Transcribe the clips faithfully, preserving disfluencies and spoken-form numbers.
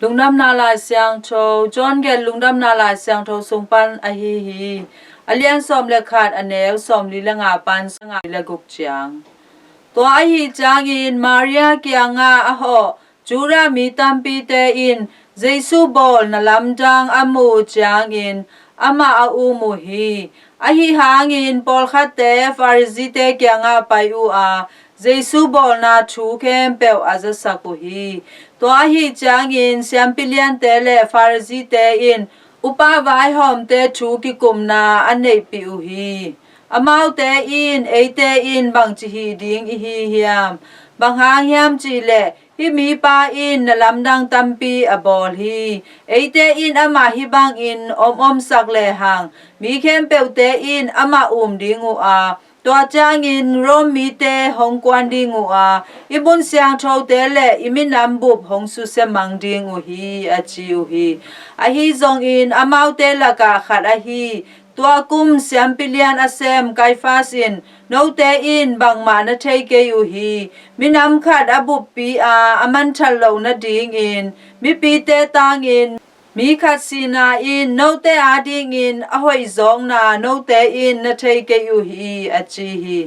Lungdamna Lai Siangtho, John gelh Lungdamna Lai Siangtho sung pan ahi hi. A lian sawm le khat, a neu sawmli le nga pan sawmli le guk ciang. Tua ahi ciangin Maria kiangah a hawh Judah mi tampite in Jesu bawl na lamdang a muh uh ciangin amah a um uh hi. Ahi hangin pawlkhatte Pharisee-te kiangah pai uh a, Jesu bawlna thu khempeuh a zasak uh hi. Tua ahi ciangin siampi liante le Pharisee-te in upa vaihawmte thu kikumna a neihpih uh hi. Amaute in, "Eite in bangci hih ding i hi hiam? Bang hang hiam cih leh hih mipa in na lamdang tampi a bawl hi. Eite in amah hih bangin om omsak lehang mi khempeuhte in amah um ding uh a, tua ciangin Rome mite hong kuan ding uh a, i mun siangthote le i minam bup hong susia mang ding uh hi," a ci uh hi. Ahi zongin amaute lakah khat ahi tua kum siampi lian a sem Kaifas in, "Note in bangmah na thei kei uh hi. Minam khat a buppi a, a manthat loh nadingin mipite tangin mi khat sihna in note adingin a hoih zawkna note in na thei kei uh hi," a ci hi.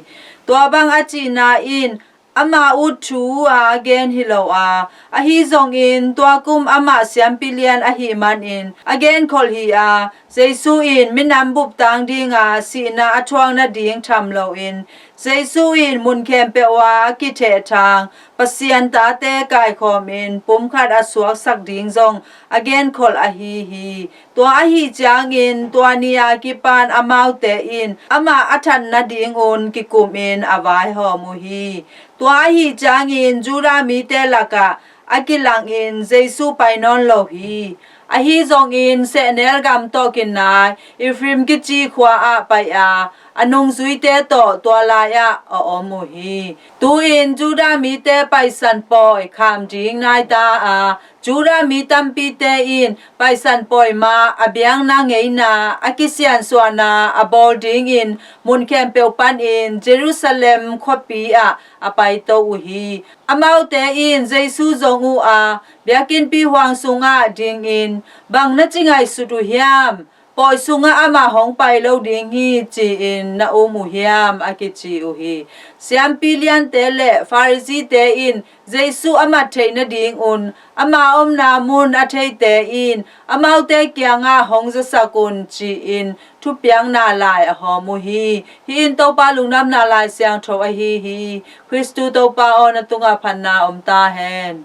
Tua bang a cihna in ama ut thu a gen hi lo a, ahi zongin tua kum amah siampi lian ahih manin a genkholh hi a, Jesu in minam bup tang dinga sihna a thuak nading tham loin, Jesu in mun khempeuh a a kithehthang Pasian tate kaikhawmin pumkhat a suaksak ding zong a genkholh ahi hi. Tua ahi ciangin tua ni a kipan amaute in amah a that nadingun kikumin a vaihawm uh hi. Tua ahi ciangin Judah mite lakah a kilangin Jesu pai nawn lo hi. Ahi zongin sehnel gam tawh kinai Ephraim kici khua ah pai a, a nungzuite tawh tua lai-ah a om uh hi. Tu-in Judah mite Paisan pawi kham ding nai ta a, Judah mi tampite in Paisan pawi ma a biakna ngeina a kisiansuahna a bawl dingin mun khempeuh panin Jerusalem khuapi ah a paito uh hi. Amaute in Jesu zong uh a, biakinnpi huang sungah dingin, "Bang na ci ngaihsut uh hiam? Pawi sungah amah hong pai lo ding hi," ci-in na um uh hiam? a kici uh hi. Siampi liante le Pharisee-te in Jesu a mat theih nadingun ama omna mun a theite in amaute kiangah hong zasak un, ci-in thupiakna lai a hawm uh hi. Hih in Topa Lungdamna Lai Siangtho ahi hi. Khristu Topa aw, na tungah phatna om ta hen.